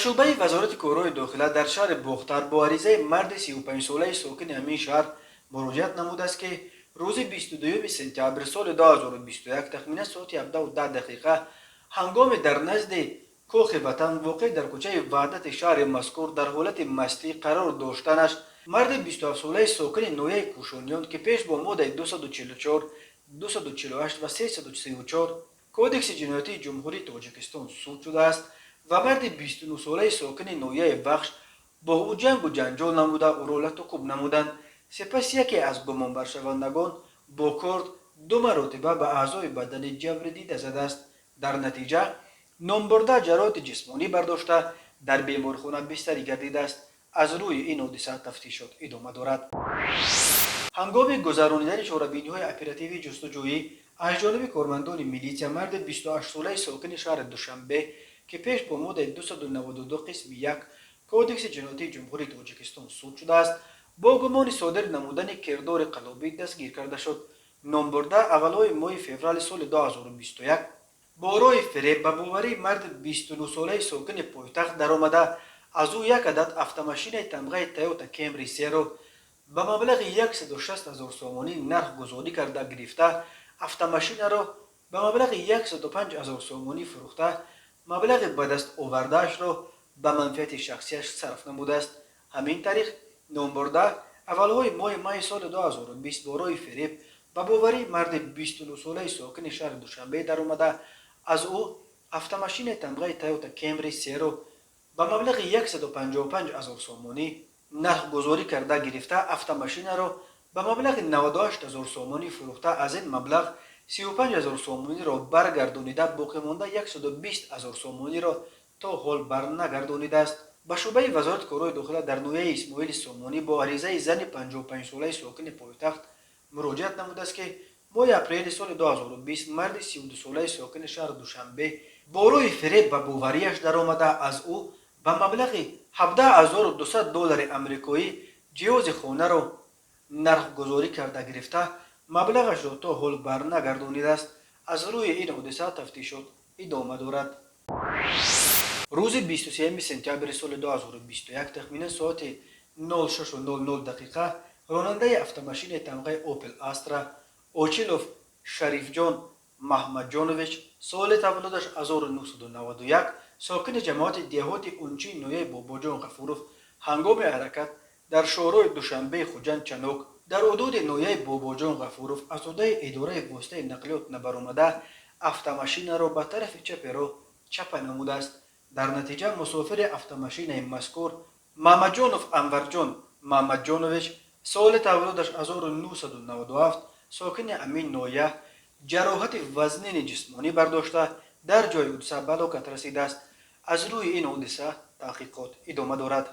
Шӯъбаи Вазорати корҳои дохила дар шаҳри Бохтар бо аризаи марди 35-солаи сокини ҳамин шаҳр муроҷиат намудааст, ки рӯзи 22 сентябри соли 2021 тахминан соати 17:10 дақиқа ҳангоме дар назди Кохи Ватан, воқеъ дар кӯчаи Ваҳдати шаҳри мазкур, дар ҳолати мастӣ қарор доштанаш, марди 27-солаи сокини ноҳияи Кӯшониён, ки пеш бо моддаи 244, 248 ва 334 Кодекси ҷиноятии Ҷумҳурии Тоҷикистон суд шудааст, ва марди 29-солаи сокини ноҳияи Вахш бо ӯ ҷангу ҷанҷол намуда, ӯро латукӯб намуданд. Сипас яке аз гумонбаршавандагон бо корд ду маротиба ба аъзои бадани ҷабрдида задааст. Дар натиҷа номбурда ҷароҳати ҷисмонӣ бардошта, дар беморхона бистарӣ гардидааст. Аз рӯи ин ҳодиса тафтишот идома дорад. Ҳангоми гузаронидани чорабиниҳои оперативии ҷустуҷӯӣ аз ҷониби кормандони милитсия марди 28-солаи сокини шаҳри Душанбе, ки пеш бо моддаи 292 қисми 1 Кодекси ҷиноятии Ҷумҳурии Тоҷикистон суд шудааст, бо гумони содир намудани кирдори қаллобӣ дастгир карда шуд. Номбурда аввалҳои моҳи феврали соли 2021 бо роҳи фиреб ба боварии марди 29-солаи сокини пойтахт даромада, аз ӯ як адад автомашинаи тамғаи Тойота Кемри серо ба маблағи 160 ҳазор сомонӣ нархгузорӣ карда гирифта, автомашинаро ба маблағи 105 ҳазор сомонӣ фурӯхта, маблағи ба даст овардаашро ба манфиати шахсияш сарф намудааст. Ҳамин тариқ, номбурда аввалҳои моҳи майи соли 2020 бо роҳи фиреб ба боварии марди 29-солаи сокини шаҳри Душанбе даромада, аз ӯ автомашинаи тамғаи Тойота Кемри серо ба маблағи 155 ҳазор сомонӣ нархгузорӣ карда гирифта, автомашинаро ба маблағи 98 ҳазор сомонӣ фурӯхта, аз ин маблағ 35 ҳазор сомониро баргардонида, боқимонда 120 ҳазор сомониро то ҳол барнагардонидааст. Ба шӯъбаи Вазорати корҳои дохила дар ноҳияи Исмоили Сомонӣ бо аризаи зани 55-солаи сокини пойтахт муроҷиат намудааст, ки моҳи апрели соли 2020 марди 32-солаи сокини шаҳри Душанбе бо роҳи фиреб ба боварияш даромада, аз ӯ ба маблағи 17 200 доллари амрикоӣ ҷиҳози хонаро нархгузорӣ карда гирифта, маблағашро то ҳол барнагардонидааст. Аз рӯи ин ҳодиса тафтишот идома дорад. Рӯзи 23 сентябри соли 2021 тахминан соати 06:00 дақиқа ронандаи автомашинаи тамғаи Опел Астра Очилов Шарифҷон Маҳмадҷонович, соли таваллудаш 1991, сокини ҷамоати деҳоти Унчии ноҳияи Бобоҷон Ғафуров, ҳангоми ҳаракат дар шоҳроҳи Душанбеи Хуҷанд Чанок дар ҳудуди ноҳияи Бобоҷон Ғафуров аз ҳудуди идораи воситаи нақлиёт набаромада, автомашинаро ба тарафи чапи роҳ чапа намудааст. Дар натиҷа мусофири автомашинаи мазкур Мамаҷонов Анварҷон Мамаҷонович, соли таваллудаш 1997, сокини ҳамин ноҳия, ҷароҳати вазнини ҷисмонӣ бардошта, дар ҷои ҳодиса ба ҳалокат расидааст. Аз рӯи ин ҳодиса таҳқиқот идома дорад.